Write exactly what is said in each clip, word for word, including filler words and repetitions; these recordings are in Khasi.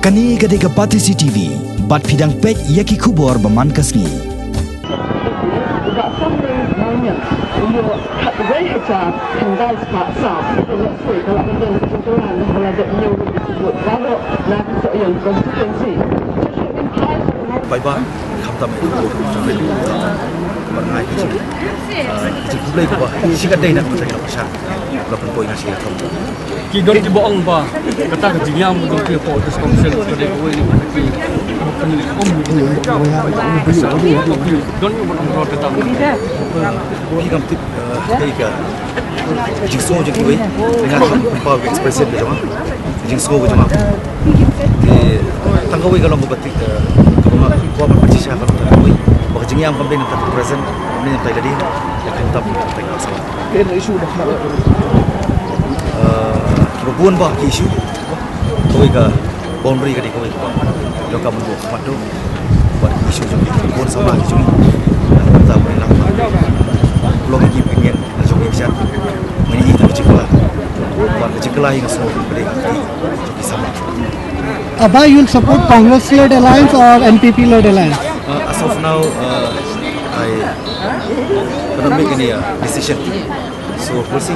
Kane ka dei ka Batesi T V, bad phi dang peit ïa ki khubor ba man ka sngi. Uba samreng mawniang, u ïoh khatwei hajar khyndai spah saw. Ka lehse ka la pyndem ka jingkylla na ka la dep ñiew ruh ka vote baroh na ka Sohiong constituency. Bai ba, khamtam ïa ka vote, ban ai ka jing, ah, ka jingkhublei kaba shi katdei na ka bynta ka pyrshah. Ba pynpoi nga shi ka thong. Ki don kiba ong ba kata ka jingïam ka jong ki hapoh District Council ka dei kawei na ki, ki ong, don kiba ong ba kata. Phi kam tip, eh, kaei ka jingsngew jong kiwei, nga kam pynpaw ka expression ka jong nga, jingsngew ka jong nga. Te tang kawei ka long kaba tip, eh, kaba nga kwah ban pynshisha ka long tang kawei ba ka jingïam kam dei na ka present, kam dei na ka lade, ïa khamtam ïa ka issue ba, eh, kiba bun ba ki issue. Kawei ka boundary ka dei kawei kaba donkam ban buh khmat tu. Bad ki issue jong ki bun samla ki jong ngi. Bad kata ka dei lang ba long ki opinion na jong ki kjat. Ngi ïohi ka jingkylla. Bad ka jingkylla hi nga sngew ba dei ki jong ki samla. Aba, you'll support Congress-led alliance or N P P-led alliance? Uh, as of now, uh, I cannot make any, uh, decision. So we'll see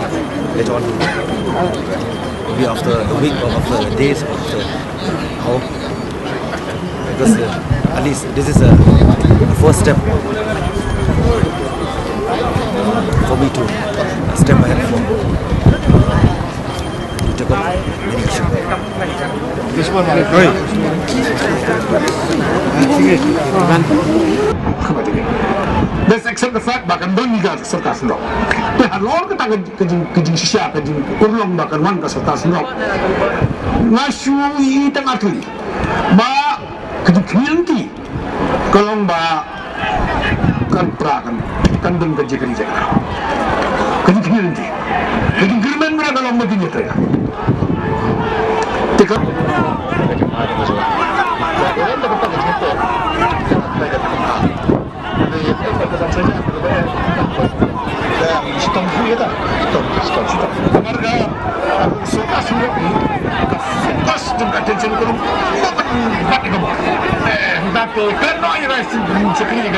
later on. Maybe after a week or after days, after how? Because, uh, at least this is a, a first step for me to step ahead for, to take up many issues. Let's accept the fact ba kan don ïa ka sorkar synrop. Te halor kata ka, ka jing, ka jingshisha, ka jingurlong ba kan wan ka sorkar synrop, nga shu ïohi tang artylli ba ka jingkhmih lynti ka long ba kan pra, kan, kan don ka jingkyrmen, ka jingkyrmen. Ka jingkyrmen mra ka long ba kin ïatrei. Te ka Focus jong ka attention ka long ba ban bat ïa ka bor. Eh, that, uh, cannot rise to the security.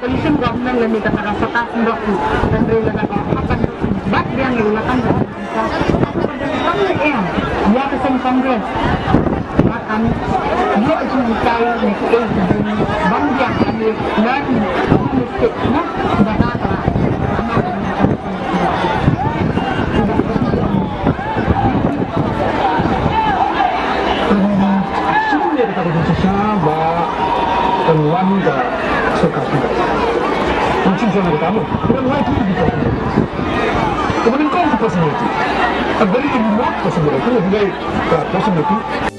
Coalition government lane kata ka sorkar synrop, hynrei lada ka hap ban bat biang ïa u lakam ka jong ka, ka dei ban em ïa ka seng Congress. Ba kan ïoh jinghikai ne kaei kaei ban biang lane na ki mistake na ba ka la. Shisha ba kan wan ka sorkar pynban. Kan shisha na ka tamu. Kan wan ki di ka. Ka ban kong ka personality. A very remote personality. Ka personality.